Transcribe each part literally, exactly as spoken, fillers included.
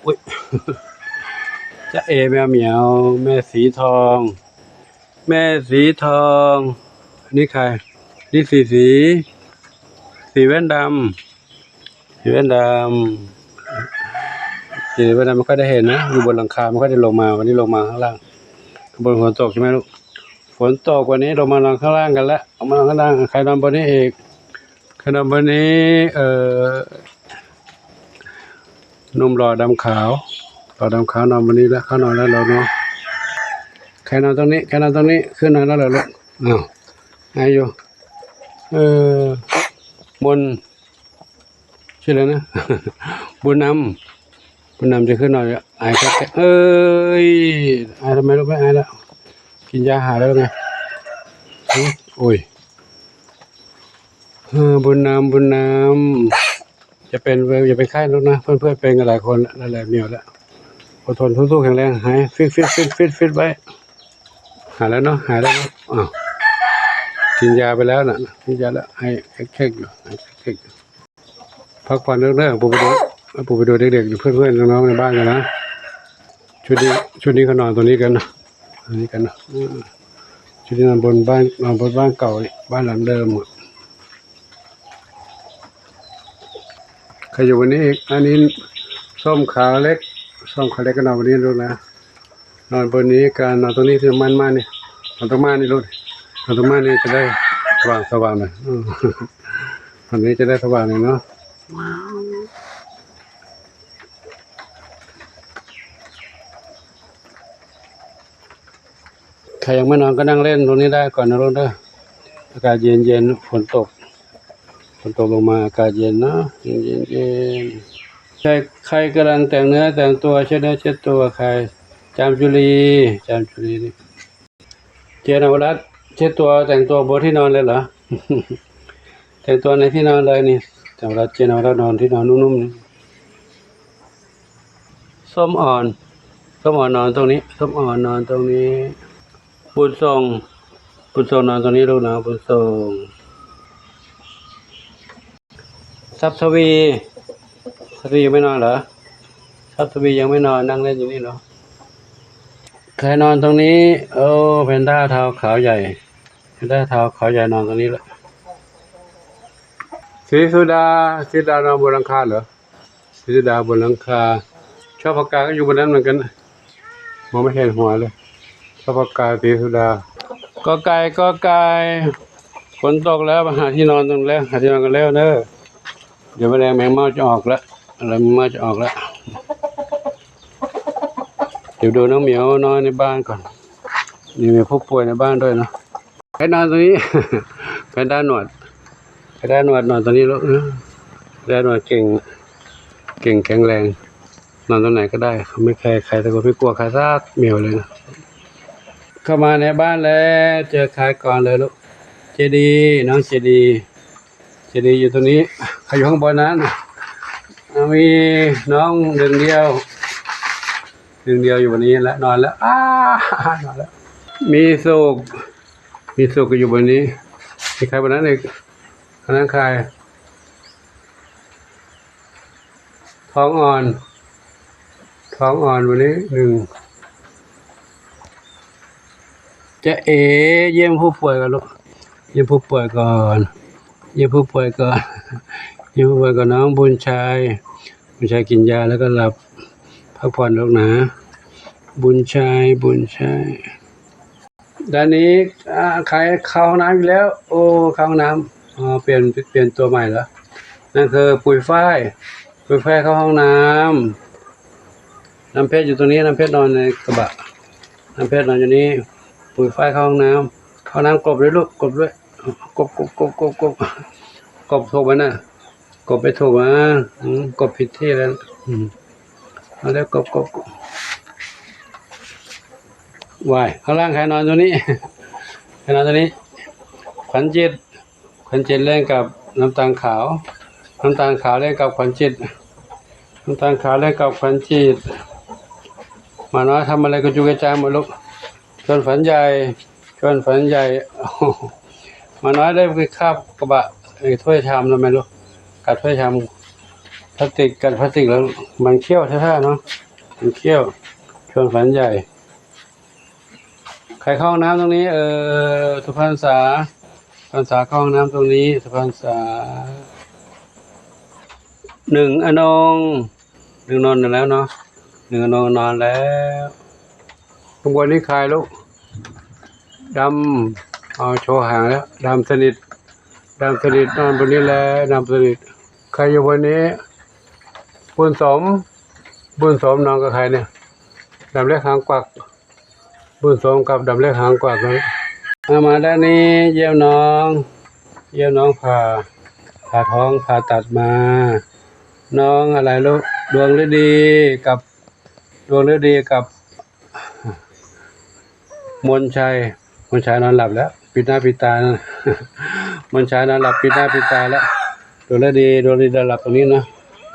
อุ๊ย จ๊ะเอแมวเหมียว แม่สีทอง แม่สีทอง นี่ใคร นี่สีสี สีแว่นดำ สีแว่นดำ สีแว่นดำไม่ค่อยได้เห็นนะ อยู่บนหลังคาไม่ค่อยได้ลงมา วันนี้ลงมาข้างล่าง ข้างบนฝนตกใช่ไหมลูก ฝนตกวันนี้ลงมานอนข้างล่างกันแล้ว ลงมานอนข้างล่าง ใครนอนบนนี้อีก ใครนอนบนนี้ เอ่อ หนุ่มหล่อดำขาว หล่อดำขาวนอนบนนี้แล้ว เขานอนแล้วเราเนาะ ใครนอนตรงนี้ ใครนอนตรงนี้ ขึ้นนอนแล้วเหรอลูก อ้าว ไออยู่ เออ มน ชื่ออะไรนะ บุญนำ บุญนำจะขึ้นนอนแล้ว ไอแค่ เอ้ย ไอทำไมลูก ไม่ไอแล้ว กินยาหายแล้วไง โอ้ย เออ บุญนำ บุญนำ จะเป็น อย่าเป็นไข้ลูกนะ เพื่อนๆเป็นกันหลายคนแล้ว หลายๆเหมียวแล้ว อดทน สู้ๆ แข็งแรง หาย ฟิตๆๆๆๆไว้ หายแล้วเนาะ หายแล้วเนาะ อ้าว กินยาไปแล้วน่ะ กินยาแล้ว ไอเคร่งๆอยู่ ไอเคร่งๆอยู่ พักผ่อนเรื่องๆ ปู่ไปดู ปู่ไปดูเด็กๆ เพื่อนๆ น้องๆ ในบ้านกันนะ ชุดนี้ ชุดนี้เขานอนตรงนี้กันนะ ตรงนี้กันนะ อืม ชุดนี้นอนบนบ้าน นอนบนบ้านเก่า บ้านหลังเดิมอะ ใครอยู่บนนี้อีก อันนี้ส้มขาเล็ก ส้มขาเล็กก็นอนบนนี้ลูกนะ นอนบนนี้กัน นอนตรงนี้ที่ม่านม่านนี่ นอนตรงม่านนี่ลูก นอนตรงม่านนี่จะได้สว่างสว่างหน่อย อืม ตอนนี้จะได้สว่างหน่อยเนาะ ใครยังไม่นอนก็นั่งเล่นตรงนี้ได้ก่อนนะลูกเด้อ อากาศเย็นๆ ฝนตก ฝนตกลงมา อากาศเย็นเนาะ เย็นๆ เย็นๆ ใคร ใครกำลังแต่งเนื้อแต่งตัว เช็ดเนื้อเช็ดตัว ใคร จามจุลี จามจุลีนี่ เจนนวรัตน์ เช็ดตัว แต่งตัวบนที่นอนเลยเหรอ แต่งตัวในที่นอนเลยนี่ นวรัตน์ เจนนวรัตน์นอนที่นอนนุ่มๆนี่ ส้มอ่อน ส้มอ่อนนอนตรงนี้ ส้มอ่อนนอนตรงนี้ บุญส่ง บุญส่งนอนตรงนี้ลูกนะ บุญส่ง ทรัพย์ทวี ทรัพย์ทวียังไม่นอนเหรอ ทรัพย์ทวียังไม่นอน นั่งเล่นอยู่นี่เนาะ ใครนอนตรงนี้ โอ้ แพนด้าเทาขาวใหญ่ แพนด้าเทาขาวใหญ่นอนตรงนี้ละ ศรีสุดา ศรีสุดานอนบนหลังคาเหรอ ศรีสุดาบนหลังคา ชอบปากกาก็อยู่บนนั้นเหมือนกัน มองไม่เห็นหัวเลย ชอบปากกา ศรีสุดา กอไก่ กอไก่ ฝนตกแล้ว มาหาที่นอนตรงแล้ว หาที่นอนกันแล้วเนอะ เดี๋ยวแมลงแมงเม่าจะออกแล้ว อะไรแมงเม่าจะออกแล้ว เดี๋ยวดูน้องเหมียวน้อยในบ้านก่อน นี่มีผู้ป่วยในบ้านด้วยเนาะ ให้นอนตรงนี้ แพนด้าหนวด แพนด้าหนวดนอนตรงนี้ลูก เออ แพนด้าหนวดเก่ง เก่งแข็งแรง นอนตรงไหนก็ได้ เขาไม่แคร์ใคร แต่ก็ไม่กลัวใครสักเหมียวเลยนะ เข้ามาในบ้านแล้ว เจอใครก่อนเลยลูก เจดี น้องเจดี เจดีอยู่ตรงนี้ ใครอยู่ข้างบนนั้น มีน้องหนึ่งเดียว หนึ่งเดียวอยู่บนนี้แล้ว นอนแล้ว อ้า นอนแล้ว มีสุข มีสุขก็อยู่บนนี้ มีใครบนนั้นอีก อันนั้นใคร ทองอ่อน ทองอ่อนวันนี้หนึ่ง จะเอ๋ เยี่ยมผู้ป่วยก่อนลูก เยี่ยมผู้ป่วยก่อน เยี่ยมผู้ป่วยก่อน เยี่ยมผู้ป่วยก่อน น้องบุญชัย บุญชัยกินยาแล้วก็หลับ พักผ่อนลูกนะ บุญชัย บุญชัย ด้านนี้ อ่า ใครเข้าห้องน้ำอีกแล้ว โอ้ เข้าห้องน้ำ อ๋อ เปลี่ยน เปลี่ยนตัวใหม่เหรอ นั่นคือปุยฝ้าย ปุยฝ้ายเข้าห้องน้ำ น้ำเพชรอยู่ตรงนี้ น้ำเพชรนอนในกระบะ น้ำเพชรนอนอยู่นี่ ปุยฝ้ายเข้าห้องน้ำ เข้าน้ำกบด้วยลูก กบด้วย กบ กบ กบ กบ กบ กบถูกไหมน่ะ กบไม่ถูกนะ อืม กบผิดที่แล้ว อืม เอาแล้ว กบ กบ กบ วาย ข้างล่างใครนอนตัวนี้ ใครนอนตัวนี้ ขวัญจิต ขวัญจิตเล่นกับน้ำตาลขาว น้ำตาลขาวเล่นกับขวัญจิต น้ำตาลขาวเล่นกับขวัญจิต หมาน้อยทำอะไรกระจุยกระจายหมดลูก ชวนฝันใหญ่ ชวนฝันใหญ่ หมาน้อยได้ไปคาบกระบะ ไอ้ถ้วยชามแล้วไหมลูก กัดถ้วยชาม พลาสติก กันพลาสติกแล้ว มันเขี้ยวแท้ๆเนาะ มันเขี้ยว ชวนฝันใหญ่ ใครเข้าห้องน้ำตรงนี้ เออ สุพรรณษา สุพรรณษาเข้าห้องน้ำตรงนี้ สุพรรณษา หนึ่งอนง หนึ่งนอนแล้วเนาะ หนึ่งอนงนอนแล้ว ข้างบนนี่ใครลูก ดำ เอาโชว์หางแล้ว ดำสนิท ดำสนิทนอนบนนี้แหละ ดำสนิท ใครอยู่บนนี้ บุญสม บุญสมนอนกับใครเนี่ย ดำเล็กหางกวัก บุญสมกับดำเล็กหางกวักนะ เอามาด้านนี้ เยี่ยมน้อง เยี่ยมน้องผ่า ผ่าท้อง ผ่าตัดมา น้องอะไรลูก ดวงฤดีกับ ดวงฤดีกับ มนชัย มนชัยนอนหลับแล้ว ปิดหน้าปิดตานะ มนชัยนอนหลับ ปิดหน้าปิดตาแล้ว ดวงฤดี ดวงฤดีนอนหลับตรงนี้นะ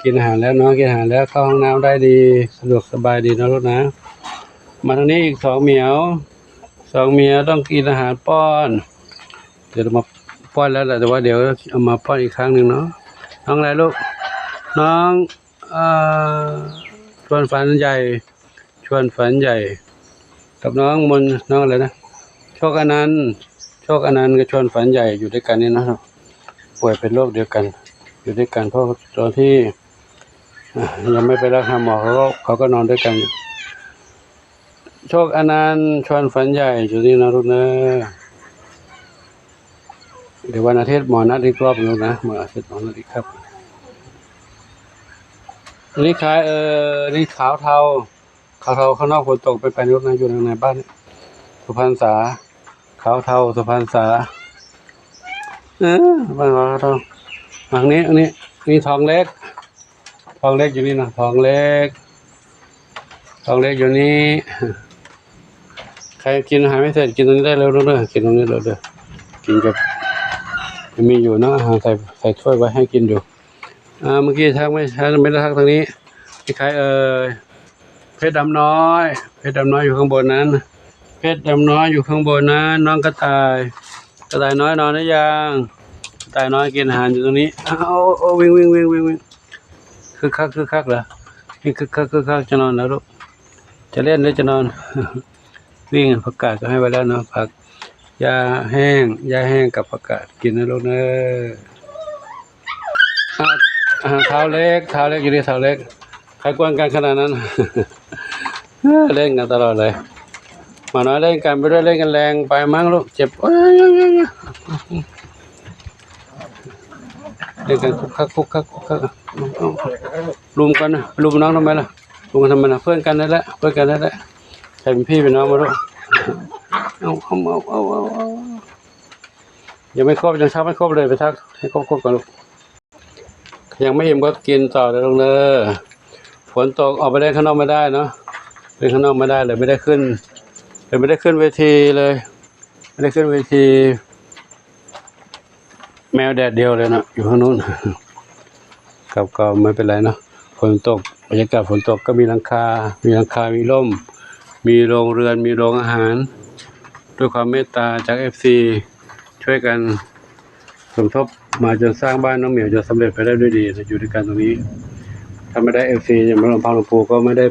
กินอาหารแล้วเนาะ กินอาหารแล้ว เข้าห้องน้ำได้ดี สะดวกสบายดีนะลูกนะ มาทางนี้อีกสองเหมียว สองเหมียวต้องกินอาหารป้อน เดี๋ยวเรามาป้อนแล้วแหละ แต่ว่าเดี๋ยวเอามาป้อนอีกครั้งหนึ่งเนาะ น้องอะไรลูก น้อง เอ่อ ชวนฝันใหญ่ ชวนฝันใหญ่ กับน้องมน น้องอะไรนะ โชคอนันต์ โชคอนันต์กับชวนฝันใหญ่อยู่ด้วยกันนี่นะ ป่วยเป็นโรคเดียวกัน อยู่ด้วยกัน เพราะตอนที่ อ่ะ ยังไม่ไปรักษาหมอ เขาก็ เขาก็นอนด้วยกันอยู่ โชคอนันต์ ชวนฝันใหญ่อยู่นี่นะลูกเนอะ เดี๋ยววันอาทิตย์หมอนัดอีกรอบนึงนะ วันอาทิตย์หมอนัดอีกครับ อันนี้ใครเอ่ย นี่ขาวเทา ขาวเทาข้างนอกฝนตกไปไปลูกนะ อยู่ในบ้านเนี่ย สุพรรณษา ขาวเทา สุพรรณษา เออ บ้านขาวเทา ทางนี้ อันนี้ นี่ทองเล็ก ทองเล็กอยู่นี่นะ ทองเล็ก ทองเล็กอยู่นี่ ใครกินอาหารไม่เสร็จ กินตรงนี้ได้เลยลูกเด้อ กินตรงนี้เลยเด้อ กินกับ ยังมีอยู่เนาะ อาหารใส่ ใส่ถ้วยไว้ให้กินอยู่ อ่า เมื่อกี้ทักไม่ทัก ไม่ได้ทักทางนี้ นี่ใครเอ่ย เพชรดำน้อย เพชรดำน้อยอยู่ข้างบนนั้น เพชรดำน้อยอยู่ข้างบนนั้น น้องกระต่าย กระต่ายน้อยนอนหรือยัง กระต่ายน้อยกินอาหารอยู่ตรงนี้ เอา เอา วิ่ง วิ่ง วิ่ง วิ่ง วิ่ง คึกคัก คึกคักเหรอ นี่คึกคัก คึกคัก จะนอนแล้วลูก จะเล่นหรือจะนอน วิ่ง ผักกาดก็ให้ไว้แล้วเนาะ ผัก หญ้าแห้ง หญ้าแห้งกับผักกาดกินนะลูกเนอะ อ่ะ อ่ะ เท้าเล็ก เท้าเล็กอยู่นี่ เท้าเล็ก ใครกวนกันขนาดนั้น เล่นกันตลอดเลย หมาน้อยเล่นกันไปด้วย เล่นกันแรงไปมั้งลูก เจ็บ โอ๊ย เล่นกันคุกคัก คุกคัก คุกคัก เอา เอา ลุมกันนะ ลุมน้องทำไมล่ะ ลุมกันทำไมล่ะ เพื่อนกันนั่นแหละ เพื่อนกันนั่นแหละ ใครเป็นพี่เป็นน้องมาลูก เอา เอา เอา เอา เอา เอา ยังไม่ครบ ยังทักไม่ครบเลย ไปทักให้ครบๆก่อนลูก ยังไม่อิ่มก็กินต่อเลยลูกเด้อ ฝนตกออกไปเล่นข้างนอกไม่ได้เนาะ เล่นข้างนอกไม่ได้เลย ไม่ได้ขึ้น เลยไม่ได้ขึ้นเวทีเลย ไม่ได้ขึ้นเวที แมวแดดเดียวเลยเนาะ อยู่ข้างนู้น ครับ ก็ไม่เป็นไรเนาะ ฝนตก บรรยากาศฝนตกก็มีหลังคา มีหลังคา มีร่ม มีโรงเรือน มีโรงอาหาร ด้วยความเมตตาจากเอฟซี ช่วยกันสมทบมาจนสร้างบ้านน้องเหมียวจนสำเร็จไปได้ด้วยดีนะ อยู่ด้วยกันตรงนี้ ถ้าไม่ได้เอฟซี อย่างหลวงพ่อหลวงปู่ก็ไม่ได้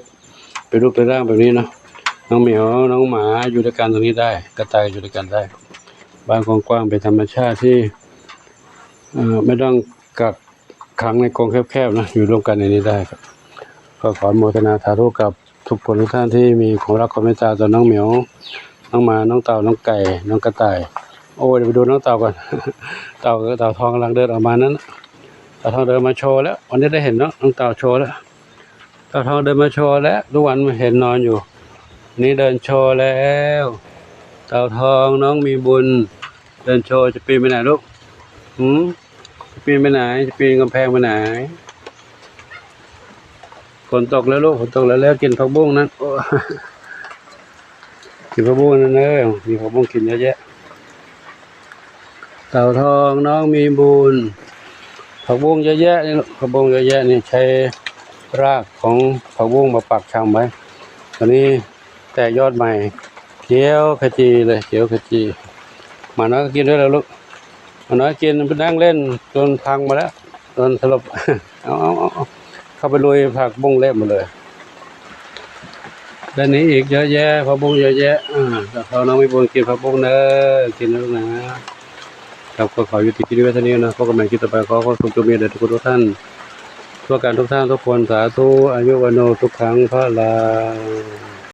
เป็นรูปเป็นร่างแบบนี้เนาะ น้องเหมียว น้องหมาอยู่ด้วยกันตรงนี้ได้ กระต่ายอยู่ด้วยกันได้ บ้านกว้างๆ เป็นธรรมชาติที่ เอ่อ ไม่ต้องกักขังในกรงแคบๆ นะ อยู่ร่วมกันในนี้ได้ครับ ก็ขออนุโมทนาสาธุกับทุกคนทุกท่านที่มีความรักความเมตตาต่อน้องเหมียว น้องหมา น้องเต่า น้องไก่ น้องกระต่าย โอ้ย เดี๋ยวไปดูน้องเต่าก่อน เต่า เต่าทองกำลังเดินออกมานั้น เต่าทองเดินมาโชว์แล้ว วันนี้ได้เห็นเนาะ น้องเต่าโชว์แล้ว เต่าทองเดินมาโชว์แล้ว ทุกวันเห็นนอนอยู่ นี่เดินโชว์แล้ว เต่าทองน้องมีบุญ เดินโชว์ จะปีนไปไหนลูก หืม จะปีนไปไหน จะปีนกำแพงไปไหน ฝนตกแล้วลูก ฝนตกแล้ว แล้วกินผักบุ้งนั้น โอ้ กินผักบุ้งนั่นเลย มีผักบุ้งกินเยอะแยะ เต่าทองน้องมีบุญ ผักบุ้งเยอะแยะนี่ลูก ผักบุ้งเยอะแยะนี่ ใช้รากของผักบุ้งมาปักชำไว้ ตอนนี้แตกยอดใหม่ เขียวขจีเลย เขียวขจี หมาน้อยก็กินด้วยแล้วลูก หมาน้อยกิน ไปนั่งเล่นจนพังมาแล้ว จนสลบ เอา เอา เอา เอา เข้าไปลุยผักบุ้งเละหมดเลย ด้านนี้อีกเยอะแยะ ผักบุ้งเยอะแยะ อ่า เดี๋ยวเขาน้องมีบุญกินผักบุ้งเด้อ กินแล้วนะ ครับ ขอขอยุติคลิปไว้เท่านี้นะ พบกันใหม่คลิปต่อไป ขอความสุขจงมีแด่ทุกคนทุกท่าน ทั่วกันทุกท่านทุกคน สาธุ อายุวัณโณ สุขัง พลัง